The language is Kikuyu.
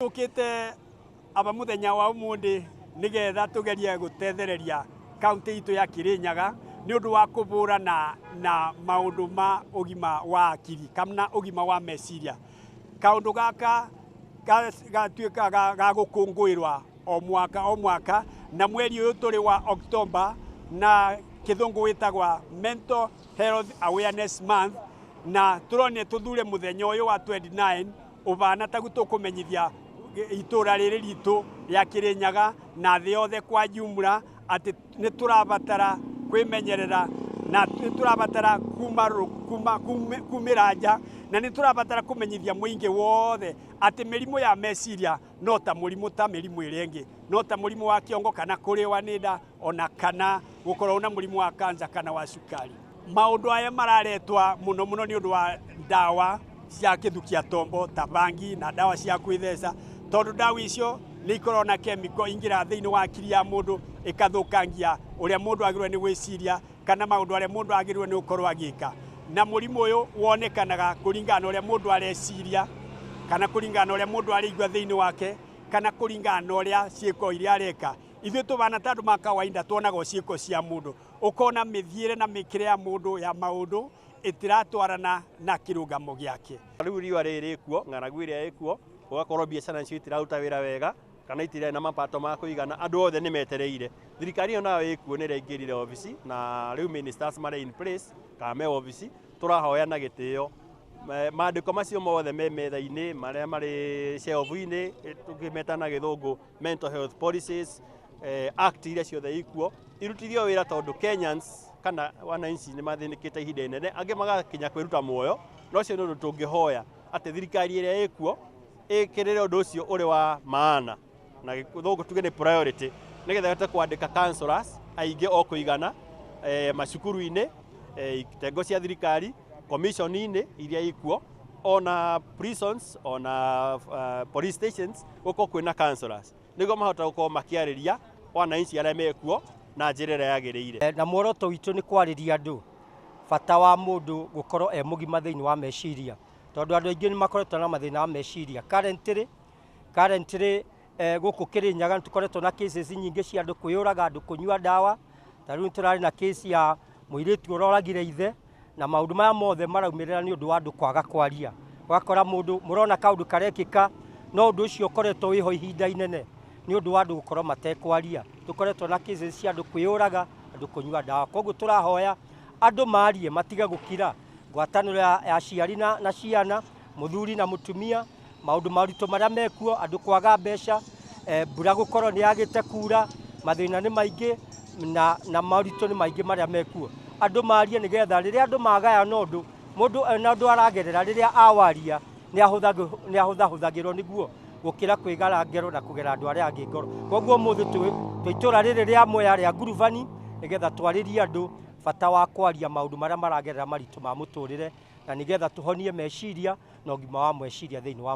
Tũkĩte aba mũthenya wa ũmũthĩ nĩgetha tũgerie gũtethereria kaunti itũ ya Kirinyaga nĩ ũndũ wa kũbũrana na maũndũ ma ũgima wa akiri kana ũgima wa meciria. Kaũndũ gaka gatuĩka ga gũkũngũĩrwa o mwaka o mwaka, na mweri ũyũ tũrĩ wa October na kĩthũngũ wĩtagwa Mental Health Awareness Month, na tũronire tũthure mũthenya ũyũ wa 29 ũbana tagu tũkũmenyithia itũra rĩrĩ ritũ rĩa Kirinyaga na thĩ yothe kwa jumla atĩ nĩ tũrabatara kwĩmenyerera na nĩ tũrabatara kumĩra nja, na nĩ tũrabatara kũmenyithia mũingĩ wothe atĩ mĩrimũ ya meciria no ta mũrimũ ta mĩrimũ ĩrĩa ĩngĩ, no ta mũrimũ wa kĩongo kana kũrĩwa nĩ nda ona kana gũkorwo na mũrimũ wa kansa kana wa cukari. Maũndũ aya mararetwa mũno mũno nĩ ũndũ wa ndawa cia kĩthukia tombo ta bangi na ndawa cia kwĩtheca, tondũ ndawa icio nĩ ikoragwo na chemical ingĩra thĩinĩ wa akiri ya mũndũ ĩkathũkangia ũrĩa mũndũ agĩrĩirwo nĩ gwĩciria kana maũndũ arĩa mũndũ agĩrĩirwo nĩ gũkorwo agĩka. Na mũrimũ ũyũ wonekanaga kũringana na ũrĩa mũndũ areciria kana kũringana na ũrĩa mũndũ araigua thĩinĩ wake kana kũringana na ũrĩa ciĩko iria areka. Ithuĩ tũbana ta andũ ma kawaida tuonaga ciĩko cia mũndũ, ũkona mĩthiĩre na mĩkĩre ya mũndũ ya maũndũ ĩtiratwarana na kĩrũgamo gĩake. Rĩu riũa rĩrĩ ĩkuo, ng'aragu ĩrĩa ĩkuo, ũgakorwo biacara nacio itiraruta wĩra wega kana itirĩ na mapato ma kũigana, andũ othe nĩ metereire. Thirikari ĩyo nayo ĩkuo nĩ ĩraingĩrire obici na rĩu ministers marĩ in place kana me obici, tũrahoya na gĩtĩo maandĩko macio mothe me metha-inĩ marĩa marĩ shelf-inĩ, tũkĩmeta na gĩthũngũ mental health policies, act iria ciothe ikuo irutithio wĩra, tondũ Kenyans kana wananchi nĩ mathĩnĩkĩte ihinda inene, angĩ magakinya kwĩruta muoyo. No ũcio nĩ ũndũ tũngĩhoya atĩ thirikari ĩrĩa ĩkuo ĩkĩrĩre ũndũ ũcio ũrĩ wa maana, na gĩthũngũ tuge nĩ priority, nĩgetha ĩhote kwandĩka counselors aingĩ o kũigana, macukuru-inĩ, itengo cia thirikari, commission-inĩ iria ikuo, ona prisons, ona police stations gũkorwo kwĩna counselors nĩguo mahota gũkorwo makĩarĩria wananchi arĩa mekuo na njĩra ĩrĩa yagĩrĩire. Na muoroto witũ nĩ kwarĩria andũ bata wa mũndũ gũkorwo e mũgima thĩinĩ wa meciria, tondũ andũ aingĩ nĩ makoretwo na mathĩna wa meciria. Currently, gũkũ Kĩrĩnyaga nĩ tũkoretwo na cases nyingĩ cia andũ kwĩyũraga, andũ kũnyua ndawa. Ta rĩu tũrarĩ na case ya mũirĩtu ũroragire ithe, na maũndũ maya mothe maraumĩrĩra nĩ ũndũ wa andũ kwaga kwaria. Ũgakora mũndũ mũrona kaũndũ karekĩka, no ũndũ ũcio ũkoretwo wĩho ihinda inene nĩ ũndũ wa andũ gũkorwo matekwaria. Tũkoretwo na cases cia andũ kwĩyũraga, andũ kũnyua ndawa. Koguo tũrahoya andũ marie, matige gũkira. Ngwatanĩro ya aciari na ciana, mũthuri na mũtumia, maũndũ maritũ marĩa mekuo, andũ kwaga mbeca, mbura gũkorwo nĩ yagĩte kura, mathĩna nĩ maingĩ na moritũ nĩ maingĩ marĩa mekuo. Andũ marie nĩgetha rĩrĩa andũ magayana ũndũ, mũndũ ena ũndũ aragerera, rĩrĩa awaria nĩ ahũthahũthagĩrwo nĩguo gũkĩra kwĩgara ngero na kũgera andũ arĩa angĩ ngoro. Koguo ũmũthĩ twĩ itũra rĩrĩ rĩa Mwea rĩa Ngurubani nĩgetha twarĩrie andũ bata wa kwaria maũndũ marĩa maragerera maritũ ma mũtũrĩre, na nĩgetha tũhonie meciria na ũgima wa meciria thĩinĩ wa